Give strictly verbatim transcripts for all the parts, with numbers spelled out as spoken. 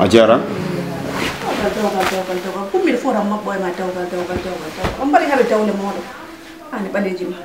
A jaaraama. Dewgal, dewgal, dewgal, dewgal. Kummiɗo fof tan maɓɓo e ma dewgal, dewgal, dewgal, dewgal. On mbaɗi haɓe dewle mooɗon. Aan e ɓaleeji ma.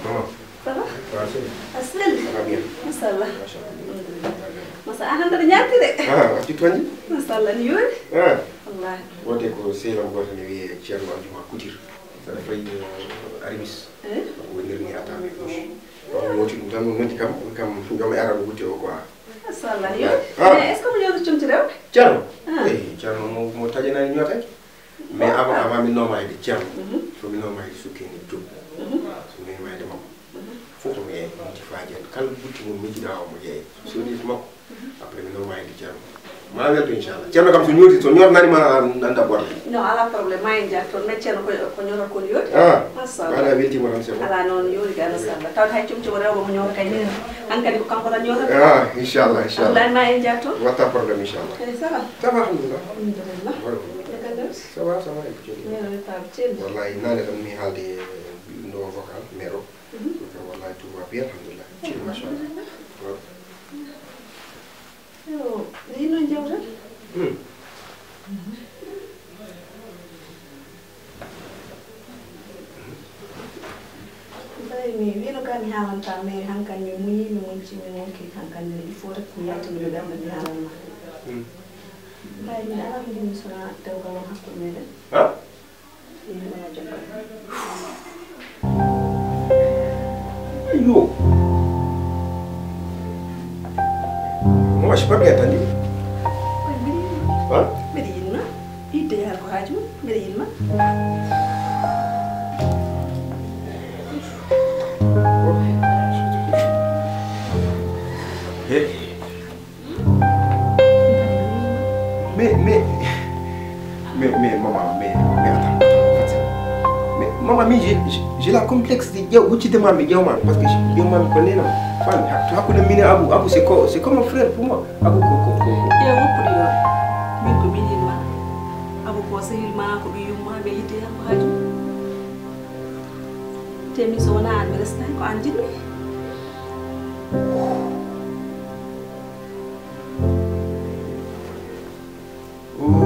Maman. Ça va? Ça va, chérie. A selli? Ça va bien. Machallah. Machallah. Alhamdulillah. Machallah. Masa, a hannde aɗa ñaatti de. Ah, a ƴetti wonde? Machallah, ni yooɗi. Ah. Wallahi. Wonde ko sehil am gooto ne wiyee Ceerno Aljuma Kutir. Saɗa fayi, eh, Arimis. Eh? Ko wonirmi attaque de bouche. Ɗum woti ɗum tan, ɗum noddi kam, kam joom e ara ɗo wutte o quoi. Machallah, ni yooɗi. Ah. Mais est-ce que mo ñootata comci rewɓe? Ceerno? Ah. Eh, Ceerno mo, mo taƴanaani ñootaaki. Mais avant, avant mi nooma e Ceerno, mhm, so mi nooma e Sukkeeni Diop, mhm, so mi nooma e makko, mhm, fof ko mi yeeya, mi tifaaji en. Kala butti mo miijiɗaa o, mo yeeya. So woni to makko, après mi nooma e Ceerno. Ma welto, inchallah. Ceerno kam so ñooti, so ñootanaani ma, annda boɗɗo. Non, alaa problème, ma en njahat toon. Mais Ceerno ko, ko ñootata ko yooɗi. Ah, machallah. Voilà, weltiima tan, c'est bon. Alaa noon, yooɗi ga, machallah. Tawde hay comci mo rewɓe mo ñootata kay, minen hankadi ko kanko tan ñootata. Ah, inchallah, inchallah. Abdoulaye, ma en njahat toon. Waɗta problème, inchallah. Eyi, ça va? Ça va, alhamdulillah. Alhamdulillah. Hoore ko? Nde kadi? Ça va, ça va, en ko celli. Min o yettaama celli. Wallahi, naane tan mi haalde e ɗo vocal, mais ɗo. Mhm. Ko wallahi, tout va bien, alhamdulillah. Celli, machallah. Alhamdulillah. Waaw. Yo, ɗe noon jewte? Hmm. Mbaɗi mi wino ka mi haalanta, mais hankadi mi muñi, mi muñci, mi wonki hankadi, il faut rek mi yaltini ɓe ɓernde mi haalanma. Hmm. Mbaɗi mi alaa ko njiɗmi sona dewgal won hakkunde meɗen. Ha? Min wona jokkal. Yo. Moi, je suis pas bien entendu. Koye mbiɗa yiɗma. Ha? Mbiɗa yiɗma. Yidde yaha ko haaju mum. Mbiɗa yiɗma. He. Mais, mais, mais, mais, maman, mais, mais attends, attends, attends. Mais, maman, mais j'ai, j'ai, j'ai la complexe de ƴeew, huccude ma, mi ƴeew ma, parce que ƴeew ma, mi ko nena. Fami, ha-, to hakkunde min e Abou, Abou, c'est co-, c'est comme un frère pour moi. Abou, ko, ko, ko, ko. Ƴeew woppude yo. Min ko min yinma. Abou ko sehil ma, ko ɓiy yumma, mais yidde yam ko haaju. Te min so wona an, mi restaani ko an jiɗmi. Oho.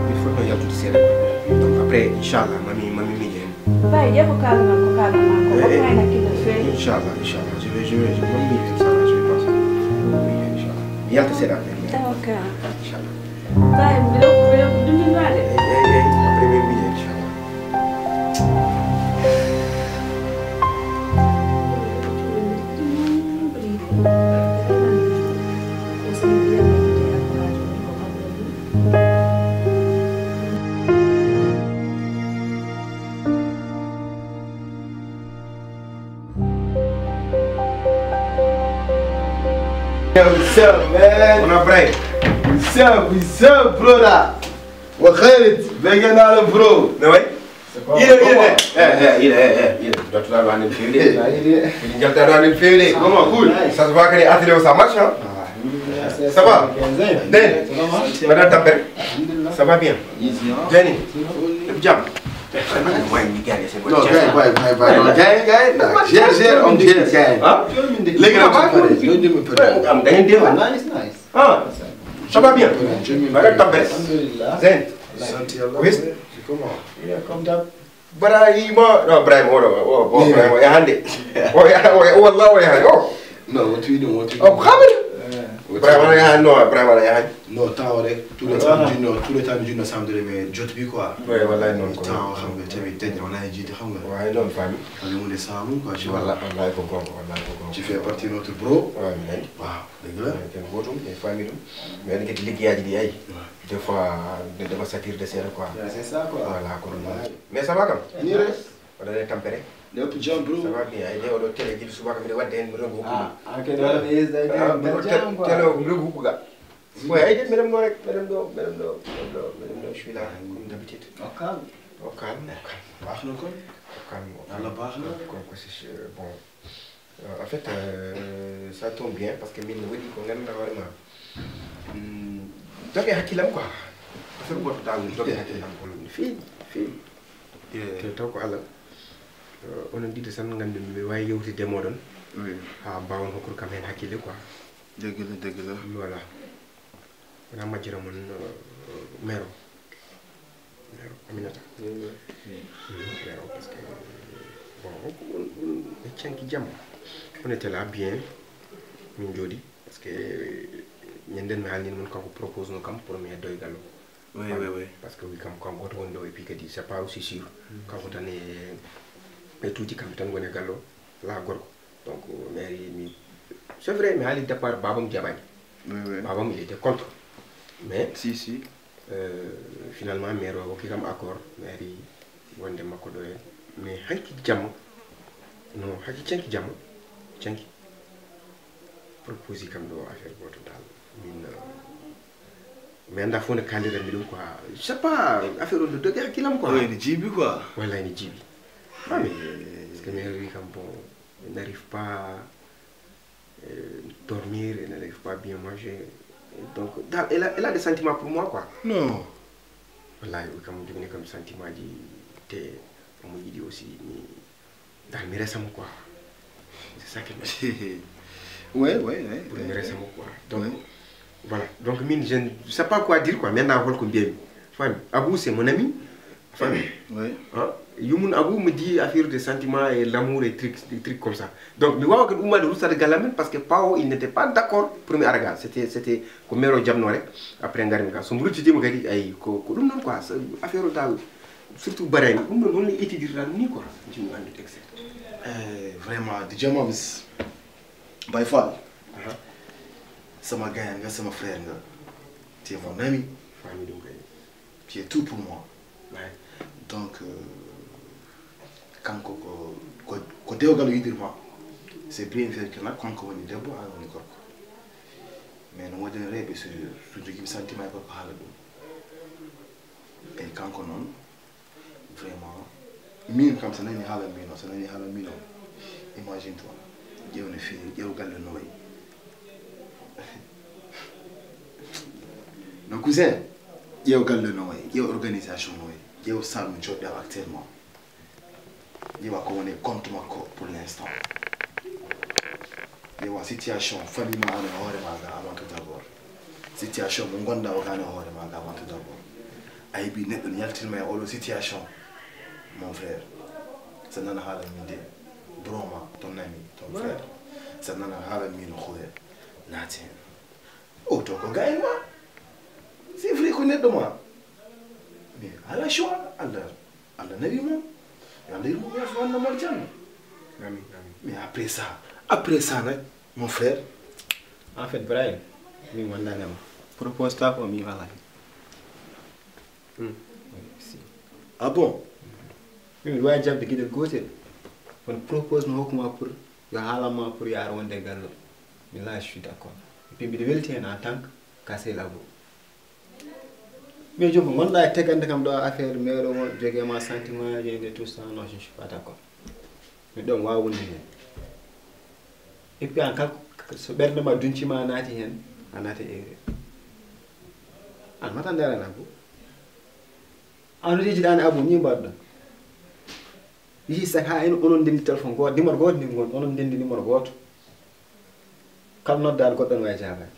Il faut no yaltude seeɗa. Donc après, inchallah, mami, mami miije hen. Baye, ƴeew ko kaalanam, ko kaalanam ko. Eh, eh. Ko kayna kilo feewi. Inchallah, inchallah. Je vais, je vais, je vais, mami miije, inchallah, je vais passer. Mami miije, inchallah. Mi yalta seeɗa après. Ok. Inchallah. Baye, mbiɗo, mbiɗo ɗumminma de. Eyi, eyi, eyi. Après, min mbiya, inchallah. Yo, what's up, man? What up, Bray? What's up, what's up, brother? Wa khairit, bege na le bro. No way? Ida, ida, eh, eh, ida, eh, eh, ida. Docteur Alwani feewi de. Ida. Ida jalta Alwani feewi de. Comment, cool? Ça se voit que les ateliers, ça marche, hein? Ça va? Ben, madame Tampere? Ça va bien? Easy, hein? Jenny, le pyjama. Ouais, il gagne, c'est bon. Non, gagne, gagne, gagne, gagne. Non, gagne, gagne. Non, gère, gère, on gère, gagne. Hein? Léegi nag, maa ngi am da ngeen di wax. Nice, nice. Ah, ça va bien? Madame Tampere? Alhamdulillah. Zen. Sant Yàlla. Wis. Comment? Yeah, comme d'hab. Brahima, non, Brahima, oh, oh, oh, Brahima, ya hande. Oh, ya, oh, ya, wallah, oh, ya hande. Oh. No, what we do, what we do. Oh, Khabar. Brahima, ya hande, no, Brahima, ya hande. No, temps rek, tout le temps, junno, tout le temps, junno, samedi, mais jot bi, quoi. Ouais, wallahi, non, quoi. Temps, xam nga, tamit, tëj, on a dit, xam nga. Ouais, non, famille. Xam nga, mu ne, ça, quoi, tu vois. Wallahi, wallahi, ko gonga, wallahi, ko gonga. Tu fais partie de notre bro. Ouais, mais. Waaw, dëgg la. Kenn gootum, mais famille ɗum. Mais en fait, liggéeyaaji ɗi, ay. Ouais. Des fois, de, dama satir de seeɗa, quoi. Yeah, c'est ça, quoi. Voilà, ko ɗum. Ouais. Mais ça va kam? Nii rek. Oɗon e tampere? Lépp jam, bro. Ça va bien. Ay, de oɗo télé jiɗi subaka mbiɗo wadde heen, mbiɗo ko hokkude. Ah, ok, donc, is the, ah, mbiɗo télé o, mbiɗo ko hokkuga. Oui, ay, de, meɗem ɗo rek, meɗem ɗo, meɗem ɗo, meɗem ɗo, meɗem ɗo, je suis là, comme d'habitude. Au calme. Au calme, au calme. Baax na kon. Kam, Allah baax na. Comme que c'est, euh, bon, euh, en fait, euh, ça tombe bien parce que min waɗi ko ngannduɗaa hoore ma. Hmm, doge hakkillam quoi. Affaire goto dal doge hakkillam ko. Fi, fi. Te taw ko Allah. Euh, onon ɗiɗo tan nganndu mi waawi yewtidde e mooɗon. Oui. Ha mbaawon hokkude kam heen hakkille quoi. Dëgg la, dëgg la. Voilà. Wona majjira mon, euh, mero. Mero, Aminata. Mero, parce que, bon, on, on, on est cinq jam. On était là bien. Min jooɗi. Parce que, euh, ñanden mi haalnin mon kanko propose no kam pour mi heddo e gallo. Oui, oui, oui. Parce que wi kam, kanko goto woni ɗo et puis kadi c'est pas aussi sûr. Kanko tan e, e tuuti kamɓe tan ngoni e gallo. La gorko. Donc, mi ari mi, c'est vrai, mi haali départ, babam jaɓani. Oui, oui. Babam, il était contre. Mais, si, si. Euh, finalement, maire o hokki kam accord, mi ari wonde makko ɗo hen. Mais hanki jamma, non, hanki canki jamma, canki. Proposi kam ɗo affaire goto dal. Min, euh, mi annda fof nde kaaldiranmi ɗum quoi. Je sais pas, affaire o nde dogi hakkilam quoi. Oui, ne jiibi quoi. Wallay ne jiibi. Fami. Parce que mi heewi kam, bon, elle n'arrive pas, euh, dormir, elle n'arrive pas bien manger. Donc, dal, elle a, elle a des sentiments pour moi quoi. Non. Wallay, o kam jogini kam sentiment ji, te omo yiɗi aussi mi dal mi resa mo quoi. C'est ça que mi Ouais, ouais, ouais. Pour mi resa mo quoi. Donc, voilà. Donc, min, je ne sais pas quoi dire quoi. Maintenant, holko mbiyami. Fami. Abou, c'est mon ami. Fami. Ouais. Hein? Yumun Abou me dit affaire de sentiments et l'amour et trucs, des trucs comme ça. Donc, mi wawa kan ummade ruttade galle amen parce que pawo, il n'était pas d'accord pour mi ara ga. C'était, c'était ko mero jamno rek. Après, ngarmi ga. So mi ruttitima kadi, ay, ko, ko ɗum non quoi. Affaire o dal, surtout barani. Ɗum non, non étudier ni quoi. Jimi andu, et cetera. Eh, vraiment, di jamams. Baye Fall. Aha. Sama gayan nga, sama frère nga. Tu es mon ami. Fami ɗum kay. Tu es tout pour moi. Ouais. Donc, euh, kanko ko, ko, ko dewgal o yiɗirma. C'est bien vrai que nag kanko woni debbo, an woni gorko. Mais no woodani rewɓe, so, so jogima sentiment e gorko haala ɗum. Eyyi, kanko noon, vraiment, min kam, so nani haala min o, so nani haala min o, imagine toi, ƴeew no feewi, ƴeew galle no wayi. No cousin, ƴeew galle no wayi, ƴeew organisation no wayi, ƴeew salle mo joɗɗa actuellement. Ƴeewa ko woni e compte makko pour l'instant. Ƴeewa situation famille ma an e hoore ma ga avant tout d'abord. Situation mo gonɗa o ga an e hoore ma ga avant tout d'abord. A heɓi neɗɗo ne yaltinma e oɗo situation. Mon frère, sa nana haala min de, bro ma, ton ami, ton frère. Sa nana haala min no hoore, naati hen. O to ko gayno ma. C'est vrai ko neɗɗo ma. Mais ala choix, Allah, Allah nawi mo. Yo Allah yurmo mo, yaafo, wonno mo aljanna. Amin, amin. Mais après ça, après ça nag, mon frère. En fait, Brahim, min wondanama. Propose ta ko mi wala. Hmm. Si. Ah bon? Min mi wawi jabde gueɗel gotel. Kono propose no hokkuma pour yo haalanma pour yo ar wonde e galle. Mais là, je suis d'accord. Et puis mbiɗo welti hen en tant que Kasel Abou. Mais joom ko gonɗa e teggande kam ɗo affaire mero o jogue ma sentiment ji et tout ça, non, je ne suis pas d'accord. Mi ɗon wawa wonde hen. Et puis an kala ko, so ɓernde ma duncima a naati hen, a naati e erreur. An mata ndara na Abou. An o jiɗani Abou ni mbaɗɗon. Yehi saka en onon ndendi téléphone goto, numéro goto ndi gon, onon ndendi numéro goto. Kala noddaɗo goɗɗo ne wawi jaabade.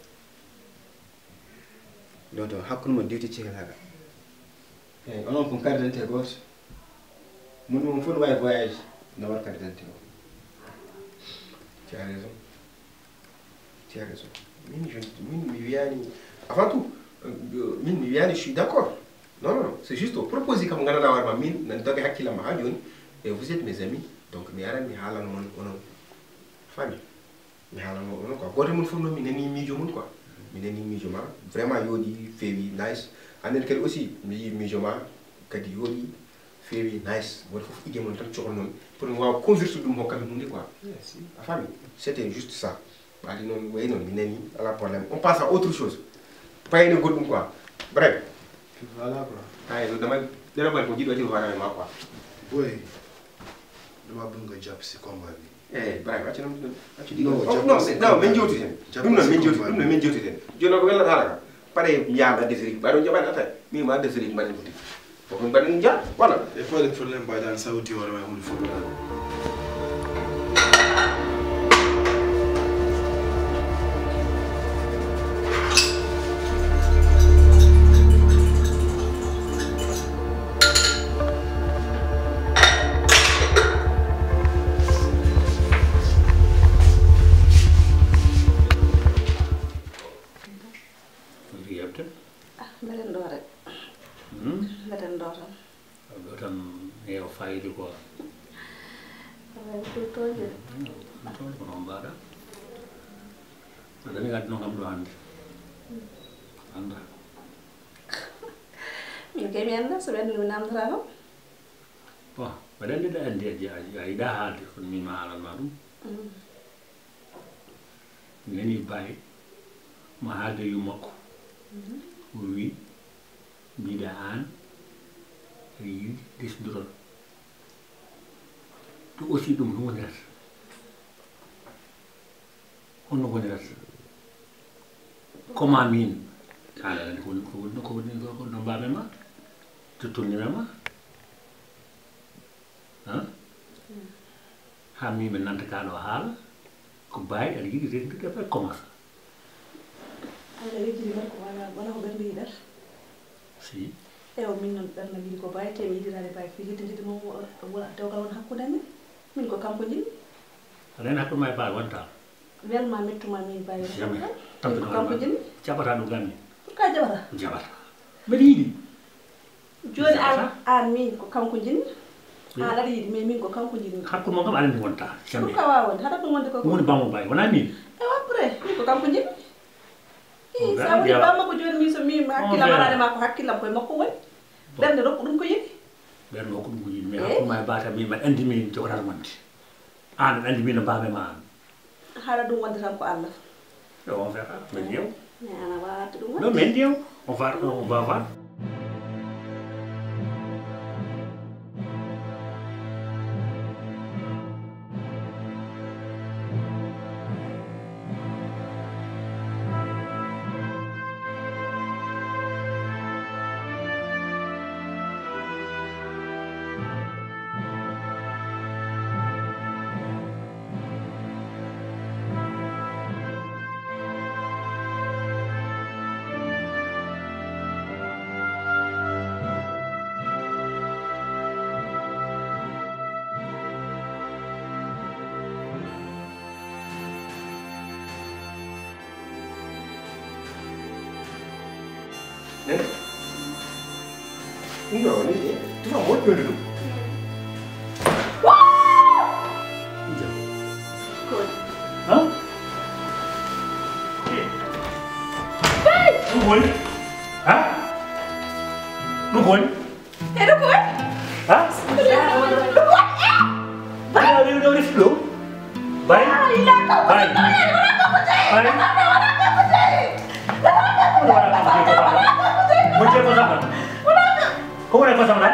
Donc, hakkunde mon diwti cehil haga. Eyyi, onon kon carte d'identité goto. Mun mon fof ne wawi voyage, ne waɗa carte d'identité o. Tu as raison. Tu as raison. Min, je, min, mi wiyani, avant tout, euh, min, mi wiyani, je suis d'accord. Non, non, non, c'est juste o proposi kam ganduɗa hoore ma, min, nan doge hakkillam ha joni, et vous êtes mes amis, donc mi aran mi haalana mon onon famille. Mi haalano onon quoi. Goto mon fof noon mi nani miijo mum quoi. Mi nani miijo ma. Vraiment yooɗi, feewi, nice. Anen kadi aussi mi yii miijo ma kadi yooɗi, feewi, nice. Goto fof idée mon tan cohon noon. Pour mi wawa convertir ɗum hokka mi hunde quoi. Merci. A faami? C'était juste ça. Ɓaade noon wayi noon mi nani, ala problème. On passe à autre chose. Payene goɗɗum quoi. Bref. Voilà quoi. Ay, no dama, dama ko jiɗo waɗi hoore ma quoi. Boy. Dama bëgg nga jàpp si combat bi. Eh, Ibrahima, accu ɗum ɗum. Accu ɗum. Non, non, non, min jewtiten. Ɗum noon min jewtiten. Ɗum noon min jewtiten. Jooni ko wellata haala kam. Pare mi yaama adde siriki. Ɓaɗo jaɓani attaque. Mi ma adde siriki mbaɗen ko tigi. Ko ɗum mbaɗen nja. Wala. E pare problème mbaɗan sawti wala wala hunde fof. Mbaɗen ɗo rek. Mbaɗen ɗo tan. Ɗo tan heewa fayida quoi. Ɗum toon ko noon mbaɗa. Aɗa anndi ngadduno kam ɗo hannde. Annda. Min kay mi annda so ɓennude mi namdata kam. Bon, mbaɗa anndi ɗa anndi a yiɗa haalde kono min ma haalan ma ɗum. Mi nani Baye ma haalde yum makko. O wi mbiɗa aan aɗa yiɗi ndesduron. Ɗum aussi ɗum no wonirata. Honno wonirata? Comment min? Haala ko woni ko woni ko woni ko no mbaɓe ma? To tolnira ma? Hein? Ha mi mi nanta ka ɗo haala ko Baye aɗa yiɗi rendude ɓe comment ça? Aɗa wejjiri gorko wala wala ko ɓernde yiɗata? Si. Ewa min noon ɓernde yiɗi ko Baye te mi yiɗirade Baye fii hidde jiɗi mo dewgal won hakkunde men. Min ko kanko jiɗmi. Aɗa en hakkunde ma e Baye wonta? Welma mettuma min Baye. Jamais. Min ko kanko jiɗmi. Jaɓata ɗum gami. Pourquoi jaɓata? Jaɓata. Mbeɗa yiɗi. Jooni aan aan miin ko kanko njiɗmi. Aan aɗa yiɗi mais miin ko kanko njiɗmi. Hakkunde mon kam aɗa anndi wonta jamais. Pourquoi waawa wonde haɗa ɗum wonde ko? Ɗum woni bammo Baye wonaa miin. Ewa après miin ko kanko njiɗmi. I sa woni bammo ko jooni miin so miin hakkillam araade ma ko hakkillam koye makko woni. Ɓernde rokku ɗum ko yiɗi. Ɓernde rokku ɗum ko yiɗi mais hakkunde ma e Baye tan miin mbaɗa anndi miin jogata wonde. Aan aɗa anndi miin no mbaame ma aan. Haɗa ɗum wonde tan ko Allah. On verra, mais bien. Mais ana waawata ɗum wonde. Non, mais bien, on va, on va voir. Ɗum ɗo woni ɗe tuma moƴƴude ɗum. Ɗum woni ha ɗum woni. Eɗo ko waɗi? Ha? Ɗum ko waɗi? Bay. Bay. Bay. Mo jeego sama. Ko woni ko sama?